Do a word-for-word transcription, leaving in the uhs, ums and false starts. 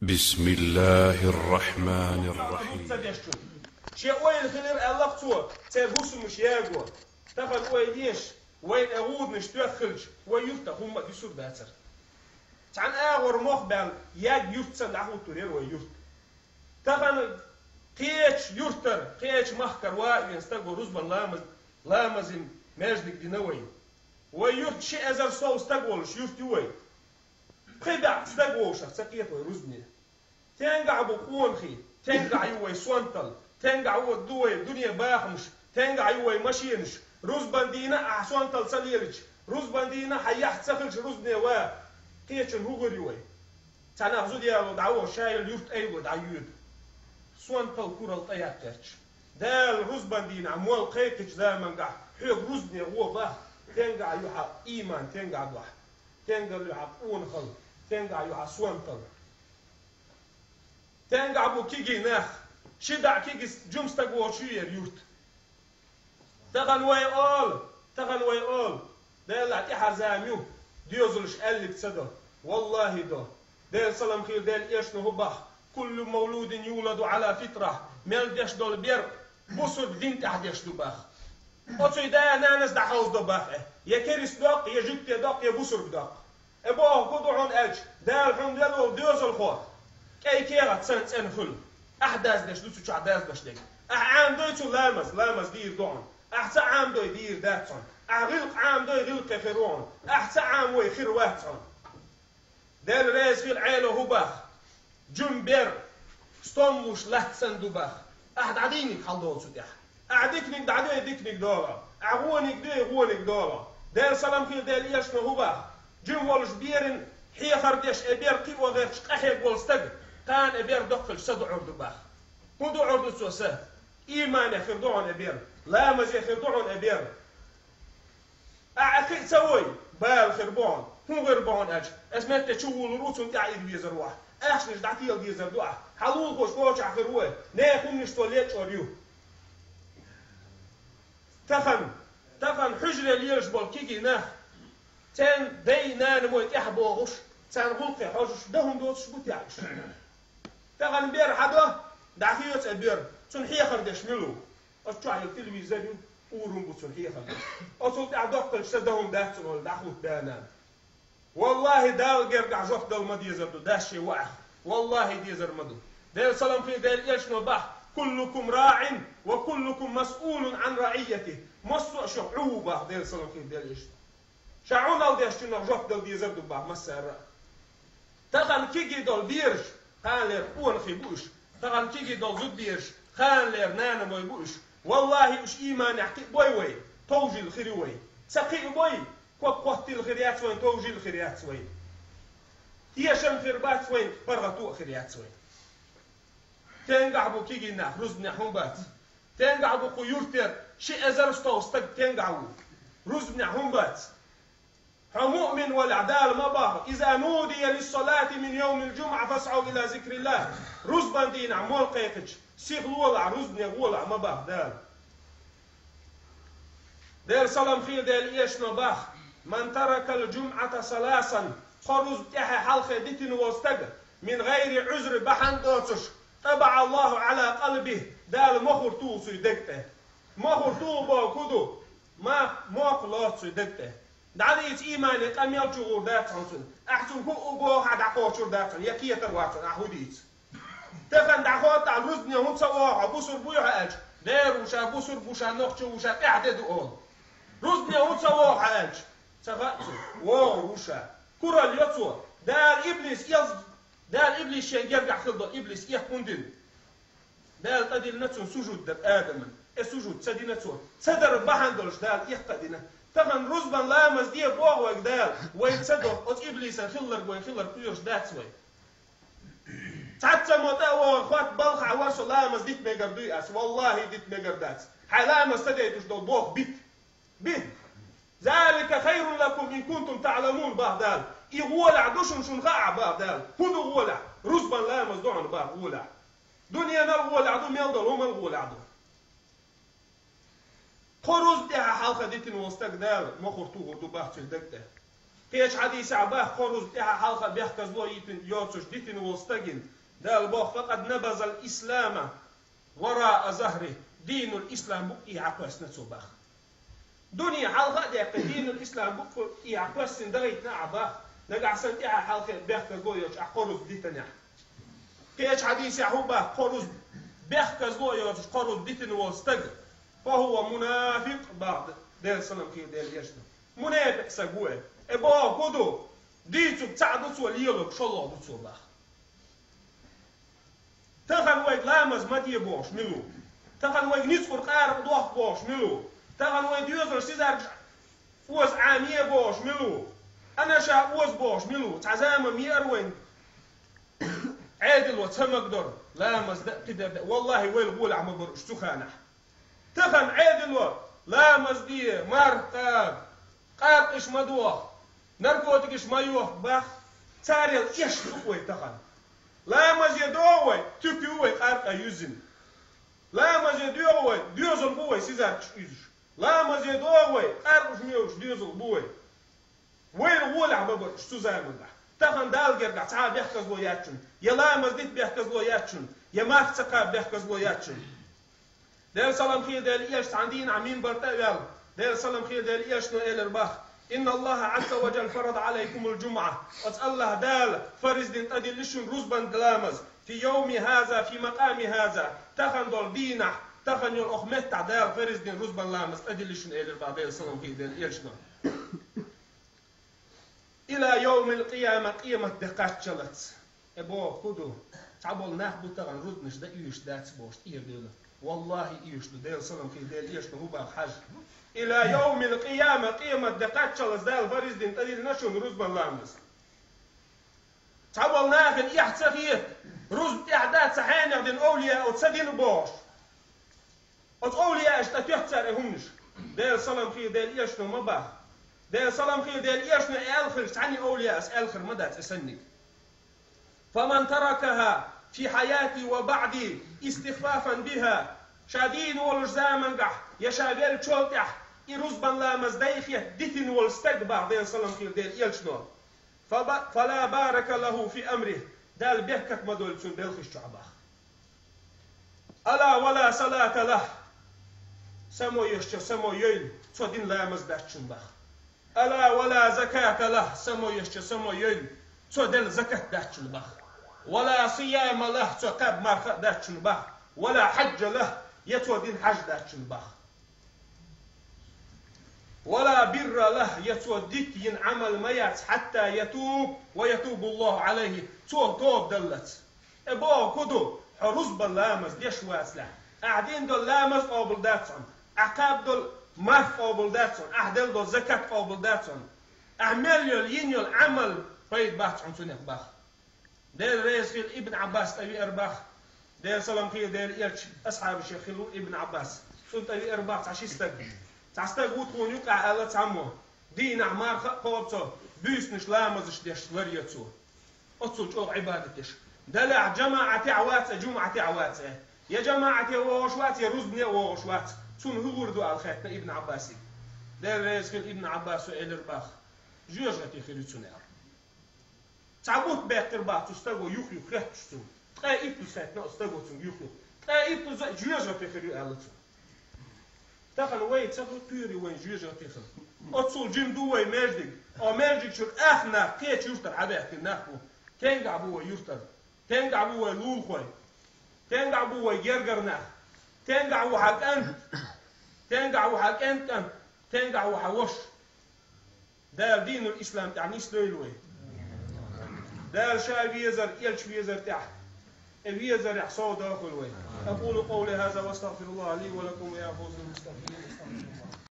بسم الله الرحمن الرحيم. Ца деш чу. Шен ойла хилира аьлла цо, церан бусалба яго. Тахан ойла еш, вайна гӀуданаш тоьхна хилча, вай юрта хӀумма а дуьсур дацар. Цхьана агӀор мох баьлла, яг юрт санна дӀахӀуттур яра вай юрт. Тахан кхечу юртара, кхечу махкара ван а вена стаг ву рузбан ламаз, ламазан маьждиг дина вай. Вай юрт ши эзар сов стаг волуш юрт ю вай. Пхи бӀе стаг вовшах ца кхета вай рузбане. Тенгахь бу къонахий, тенгахь ю вай сонталла, тенгахь ву ду вай дуьне бахамаш, тенгахь ю вай машенаш. Рузбан дийнахь ахь сонталла ца лелича, рузбан дийнахь хьан яхь ца хилча рузбане ван, кхечун хӀун гӀур ю вай? Цхьа нах зуда яло дӀавоьду, ша йолу юрт айвало дӀайоьду. Сонталла куралла тӀеяккхарча. Дала рузбан дийнахь молла кхайкхичу замангахь хьоьга рузбане гӀо бах, тенгахь ю хьан ийман, тенгахь ду хьан, тенгахь ю хьан къонахалла, тенгахь ю хьан сонталла. Тенгахь бу кегий нах, ши-бӀе кегий жима стаг воцуш ю хӀара юрт. Тахана вай олу, тахана вай олу, Делахь тӀаьхьа зама ю, доьзалш аьллиг ца до. ВаллахӀи до. Делан салам хилла Делан элчано хӀун бах: «Куллу мавлудин юладу Ӏала фитра». Мел деш долу бер бусурба дин тӀехь деш ду бах. Оцу да-нанас дӀахьовзадо бах, э, я керста доккху, я жуьгти доккху, я бусурба доккху. Э, бохург хӀун ду хьуна аьлча, Дала хьуна велла волу доьзалхо, кӀайн кехат санна цӀена хуьлу. Ахь даздеш ду цу чохь даздеш дерг. Ахь Ӏамадой цу ламаз, ламаз дийр ду хьуна. Ахь ца Ӏамадой, дийр дац хьуна. Ахь гӀиллакх Ӏамадой, гӀиллакхе хир ву хьуна. Ахь ца Ӏамавой, хир вац хьуна. Дела реза хила Ӏело хӀун бах? Жима бер, стом луш латта санна ду бах. Ахь дӀадийниг хьалдолу цу тӀехь. Ахь диканиг дӀадой, диканиг долу. Ахь вониг дой, вониг долу. Делан салам хилла Делан элчано хӀун бах? Жима волуш беран хьехар деш, э, бер кхио гӀерташ къахьега волу стаг, кхана э бер доккхалча са дуьхьур ду бах. ХӀун дуьхьур ду цо са? Иймане хир ду хьуна э бер, ламазе хир ду хьуна э бер. Ахь кхин а ца вой, бала хир бу хьуна. ХӀун хир бу хьуна аьлча, аса метте чу вулур ву, цунна тӀаьхьа ира везар ву ахь. Ахчанаш дӀатела дезар ду ахь. Хьан лулахоша кхочехь хир ву, нехан хӀуманаш цо лечкъор ю. Тахана, тахана хьуьжаре лелаш болу кегий нах, церан дай-нанамой тӀаьхьа богӀуш, царна гӀуллакхе хьожуш, дан хӀума доцуш бу тӀехь уьш. Тахана бер хьадо, дӀахоьцу а бер, цунна хьехар деш мила ву? Оцу чохь йолу телевизор ю, ур хӀума бу цунна хьехар деш. Оцул тӀаьхьа доккхалча са дан хӀума дац цунна олу дӀахӀутту да-нана. ВаллахӀи, Далла гергахь жоп дала ма дезар ду дас шен воӀех. ВаллахӀи, дезар ма ду. Делан салам хилла Делан элчано бах: «Куллукум раӀин ва куллукум масъулун Ӏан раӀийятихи». Массо а шух Ӏу ву бах Делан салам хилла Делан элчано. Ша Ӏуналла деш чунах жоп дала дезар ду бах массара а. Тахана кегий долу бераш, кханалера къонахий бу уьш. Тахана кегий долу зудбераш, кханалера нанамой бу уьш. ВаллахӀи, уьш ийманехь кхиабой вай, товжийла хир ю вай. Ца кхиабой, ког кхоттийла хир яц вайн, товжийла хир яц вайн. Тешам хир бац вайн, паргӀато а хир яц вайн. Тенгахь бу кегий нах, рузбанехь хӀун бац? Тенгахь бу кху юртера ши эзар стов стаг тенгахь ву. Рузбанехь хӀун бац? Хьо муъмин валахь, Дала ма боху: «Иза нудия лиссалати мин йовмил жумъа фасъав ила зикриллах». Рузбан дийнахь молла кхайкхича, сиха лолахь, рузбане гӀолахь ма боху Дала. Делан салам хилла Делан элчано бах: «Ман таракал жумъата саласан», кхо рузба тӀаьхье хьалхе дитина волу стаг, «мин гӀайри Ӏузри», бахьана доцуш, «тӀабаӀа Аллаху Ӏала къалбихи», Дала мохур туху цуьнан дег тӀе. Мохур туху боху хӀун ду? Ма-, мохк лоцу цуьнан дег тӀе. ДӀадийца иймане къамел чу гӀур дац хьуна цунна. Ахь цунна хӀуъу бохахь дӀакхочур дац хьуна, я кхетар вац хьуна, ахь хӀун дийца? Тахана дӀахоттахь, рузбане хӀун ца вогӀу хьо, бусурба вуй хьо аьлча, дера ву ша, бусурба ву ша, нохчо ву ша, тӀаьхьа де ду олу. Рузбане хӀун ца вогӀу хьо аьлча, ца хаьа цунна, вогӀур ву ша. Куралла йо цо. Дала иблис элз-, Дала иблис шен гергахь хилла долу иблис эккха хӀунда дина? Дала тӀедиллина цунна сужуд дар Адаман. Э, сужуд ца дина цо. Ца дара бахьана долуш Дала эккха а дина. Тахана рузбан ламаз де боху вайга Дала. Вай ца до, оцу иблисан хилларг вай хилар кхоьруш дац вай. Цхьацца мо тӀе а вогӀур, хотта балхахь вара со, ламаз дита мегар дуй ас? ВаллахӀи, дита мегар дац. Хьайн ламаз ца дайтуш долу болх бита. Бита. «Залика хайрун лакум ин кунтум таъламун», бах Дала. И гӀолехь ду шуна, шуна хаахь, бах Дала. ХӀун ду гӀолехь? Рузбан ламаз ду хьуна, бах, гӀолехь. Дуьненал гӀолехь ду, мел долу хӀуманал гӀолехь ду. Кхо рузба тӀехьа хьалха дитина волу стаг Дала мохур тухур ду, бах, цуьнан дег тӀе. Кхечу хьадисехь боху, кхо рузба тӀаьхьа хьалха бехказло йитина йоцуш дитина волу стагана Дала боху: «Факъад набазал ислама вараа захри». Динул ислам букъ тӀехьа кхоьссина цо боху. Дуьне хьалха а даьккхина, динул ислам букъ тӀехьа кхоьссина дахийтина ахь боху, нагахь санна тӀаьхьа хьалха бехказло йоцуш ахь кхо рузба дитинехь. Кхечу хьадисехь хӀун боху, кхо рузба бехказло йоцуш кхо рузба дитина волу стаг, «фахува мунафикъ», боху Делан салам хилла Делан элчано. Мунепикъ стаг ву и. И бохург хӀун ду? Дийцург цхьаъ ду цо, лелорг шолгӀа ду цо боху. Тахана вайга ламаз ма де бохуш мила ву? Тахана вайга ницкъ къаракъ дохку бохуш мила ву? Тахана вайн доьзалш, сизаргаш оза Ӏамае бохуш мила ву? Анаша оза бохуш мила ву? Цхьа зама ма еара вайн Ӏедало ца магадора, ламаз дан а, кхидерг дан а. Валлахьи, вайл гӀолехь ма бара уьш цу ханахь. Тахана Ӏедало ламаз де, марха кхаба, къаркъаш ма доху, наркотикаш ма йохку боху, царел эшна ду вай тахана. Ламазе догӀу вай, туька ю вай къаркъа юьззина. Ламазе доьгӀу вай, доьзал бу вай сизаргаш уьзуш. Ламазе догӀу вай, къаркъаш мелуш доьзал бу вай. Вайра гӀолехь ма бара уьш цу заманахь. Тахана Далла гергахь цхьа а бехказло яц шуна, я ламаз дита бехказло яц шуна, я марха ца кхаба бехказло яц шуна. Делан салам хилла Делан элча цхьана дийнахь минбар тӀе а ваьлла, Делан салам хилла Делан элчано элира боху: «Инна Аллаха Ӏазза ва Джалла фарада Ӏалайкумул джумӀа». Оцу Аллаха Дала фарз дина тӀедиллина шуна рузбан ламаз, «фи йовми хаза, фи макъами хаза». Тахана долу дийнахь, тахана йолу оха меттахь Дала фарз дина рузбан ламаз тӀедиллина шуна элира боху Делан салам хилла Делан элчано. «Ила йовмил къияма», къемат де кхаччалц. И бохург хӀун ду? Цхьаболу нах бу тахана рузбанаш дан оьшуш дац бохуш тӀера девлла. Валлахьи, оьшуш ду, Делан салам хилла Делан элчано хӀун боху хьажа. «Ила йовмил къияма», къемат де кхаччалц Дала фарз дина тӀедиллина шуна рузбан ламаз. Цхьаболу нахана эхь ца хета, рузба тӀехь дан ца хьенех дина овлияо ца дина бохуш. Оцу овлияаша тӀе тоьтту цара и хӀуманаш. Делан салам хилла Делан элчано ма боху. Делан салам хилла Делан элчано аьлла хилча, цхьанна овлияас аьлла хир ма дац и санниг. «Фаман таракаха фи хьаяти ва баъди истихфафан биха». Ша дийна волуш замангахь, я ша веллачул тӀаьхьа и рузбан ламаз дай хетта дитина волу стаг боху Делан салам хилла Делан элчано. «Фаба-, фала барака лаху фи амрих». Дала беркат ма дойла цуьнан белхаш чохь боху. «Ала вала салата лах». Само ешча само йойла, цо дина ламаз дац шуна боху. «Ала вала заката лах». Само ешча само йойла, цо делла закат дац шуна боху. «Вала сияма лах», цо кхаьбна марха а дац шуна боху. «Вала хьаджа лах», я цо дина хьаж дац шуна боху. «Вала бирра лах», я цо дика йина Ӏамал ма яц, «хьатта ятуб ва ятубу Аллаху Ӏалайхи», цо тоба даллалц. И бохург хӀун ду? Хьо рузбан ламаз деш вацале, ахь дина долу ламаз къобал дац хьуна, ахь кхаьбна долу марха къобал дац хьуна, ахь делла долу закат къобал дац хьуна, ахь мел йолу, йина йолу Ӏамал пайда бац хьуна цунах боху. Дела реза хила Ибн Ӏаббас тӀе веара боху. Делан салам хила Делан элчан асхьабашех хилла ву Ибн Ӏаббас. Цунна тӀе веара боху цхьа ши стаг. Цхьа стаг ву тхуна юкъахь аьлла цхьаммо. Дийнахь марха а кхобу цо, буьйсанаш ламазаш деш ларъе цо. Оццул чӀогӀа Ӏибадат деш. Делахь жамаӀатехь вац а, жумӀатехь вац а. Я жамаӀате вогӀуш вац, я рузбане а вогӀуш вац. Цунна хӀун лур ду аьлла хаьттина Ибн Ӏаббасига. Дела реза хила Ибн Ӏаббасо элира боху. Жоьжахати хир ю цунна аьлла. Цхьа бутт баьккхира боху цу стаго юх-юха хетташ цунна. Ткъе иттаза хеттина оцу стаго цунна юх-юха. Ткъе иттаза жоьжахати хир ю аьлла цо. Тахана вай ца хир кхуьур ю вайн жоьжахати хир. Оццул жима ду вай маьждиг. О маьждиг чуьра ах нах кхечу юьртара хьабаьхкина нах бу. Тенгахь бу вай юьртара? Тенгахь бу вай лулахой? Тенгахь бу вай гергара нах? Тенгахь ву хьан кӀант? Тенгахь ву хьан кӀентан кӀант? Тенгахь ву хьан ваша? Дала динул ислам тӀехь нисдойла вай. Дала ша везар, элча везар тӀехь, и везарехь сов дохийла вай. أقول قولي هذا وأستغفر الله لي ولكم ويا فوز المستغفرين.